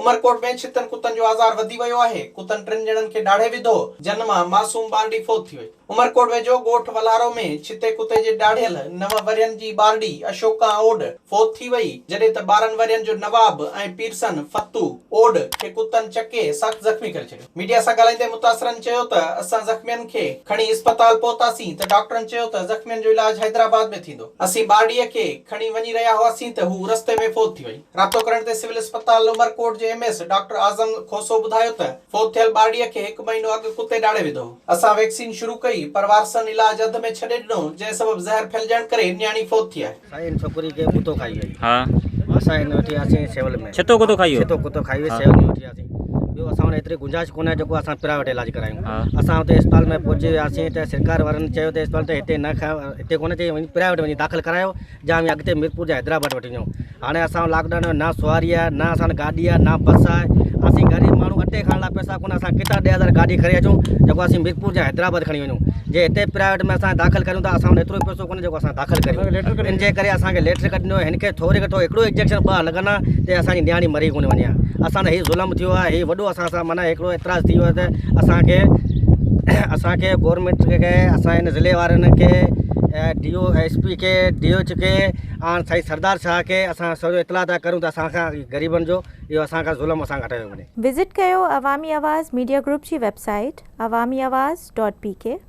عمرڪوٽ ۾ ڇتن ڪتن جو آزار وڌي ويو آهي، ڪتن ٽن ڄڻن کي ڏاڙهي وڌو، جن مان معصوم ٻارڙي فوت ٿي وئي. عمرڪوٽ ويجهو ڳوٺ ولهارو ۾ ڇتي ڪتي جي ڏاڙهيل نو ورهين جي ٻارڙي اشوڪا اوڏ فوت ٿي وئي، جڏهن ته 12 ورهين جو نواب ۽ پيرسن فتو اوڏ کي ڪتن چڪي سخت زخمي ڪري ڇڏيو. ميڊيا سان ڳالهائيندي متاثرن چيو ته اسان زخمين کي کڻي اسپتال پهتاسين ته ڊاڪٽرن چيو ته زخمين جو علاج حيدرآباد ۾ ٿيندو، اسين ٻارڙيء کي کڻي وڃي رهيا هئاسين ته هو رستي ۾ فوت ٿي وئي. رابطو ڪرڻ تي سول اسپتال عمرڪوٽ جي M S doctor Azam Khoso ٻڌايو ته فوت ٿيل ٻارڙيء کي هڪ مهينو اڳ ڪتي ڏاڙهي وڌو هو. اسان ويڪسين شروع ڪئي پر وارثن علاج اڌ ۾ ڇڏي ڏنو جنهن سبب زهر ڦهلجڻ ڪري نياڻي فوت ٿي آهي. سائين ان ڇوڪري کي ڪتو کائي وئي. ها. اسان هن وٺي آياسين سول ۾. ڇتو ڪتو کائي ويو. ڇتو ڪتو کائي وئي سول ۾ وٺي آياسين. ٻيو اسان وٽ ايتري گنجائش ڪونهي جيڪو اسان پرائيويٽ علاج ڪرايون. ها. اسان اتي اسپتال ۾ پهچي وياسين ته سرڪار وارن چيو ته اسپتال ته هتي نه هتي ڪونه چئي وڃي پرائيويٽ وڃي داخل ڪرايو جا اوهين اڳتي ميرپور جا حيدرآباد وٺي وڃو. هاڻي اسان لاڪ ڊائون ۾ نه سواري آهي نه اسان وٽ گاڏي آهي نه بس آهي. اسين غريب ماڻهو اٽي کائڻ لاء پئسا ڪونهي اسان ڪٿان 10,000 گاڏي کڻي اچون جيڪو اسين ميرپور جا حيدرآباد کڻي وڃون. جي هتي پرائيويٽ ۾ اسان داخل ڪريون ته اسان وٽ ايترو پئسو ڪونهي جيڪو اسان داخل ڪريون. ان جي ڪري اسان کي ليٽر ڪڍي ڏنو هن کي ٿوري کان ٿورو هڪڙو انجيڪشن ٻه لڳندا ته اسان جي نياڻي مري ڪونه وڃي ها. اسان سان هي ظلم ٿيو آهي هي وڏو اسان سان معنيٰ هڪڙو اعتراض ٿي ويو آهي ته اسان کي اسان کي گورنمينٽ کي اسان هن ضلعي وارن کي ڊي او ايس پي کي ڊي او ايڇ کي آن سائين سردار شاهه کي اسان سڄو اطلاع ٿا ڪريون ته اسان کان غريبن جو اهو اسان کان ظلم اسان کان هٽايو وڃي. وزٽ ڪيو عوامي آواز ميڊيا گروپ جي web site Awami Awaz dot P K.